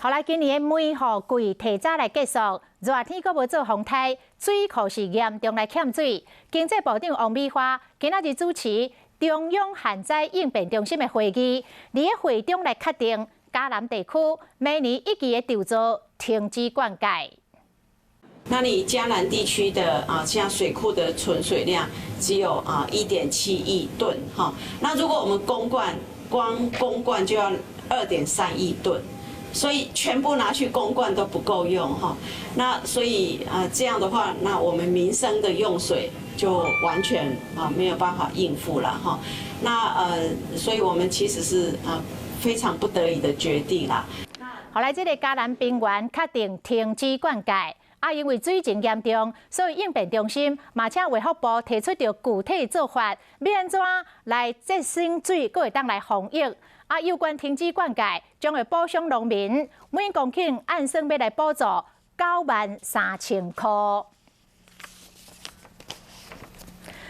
予來今年的梅雨季提早來結束，熱天閣無做風颱，水庫是嚴重來欠水。經濟部長王美花今仔日主持中央旱災應變中心的會議，佇咧會中來確定嘉南地區明年一期的稻作停止灌溉。那你嘉南地區的啊，像水庫的存水量只有啊1.7億噸哈，那如果我們供灌，光供灌就要2.3億噸。所以全部拿去供灌都不夠用哈，那所以啊這樣的話，那我們民生的用水就完全啊沒有辦法應付了哈。那所以我們其實是啊非常不得已的決定啦。予來這个嘉南平原確定停止灌溉，啊，因為水情嚴重，所以應變中心嘛請衛福部提出著具體做法，欲按怎來節省水，閣會當來防疫。啊，有關停止灌溉，將會補償農民每公頃按算欲來補助93,000箍。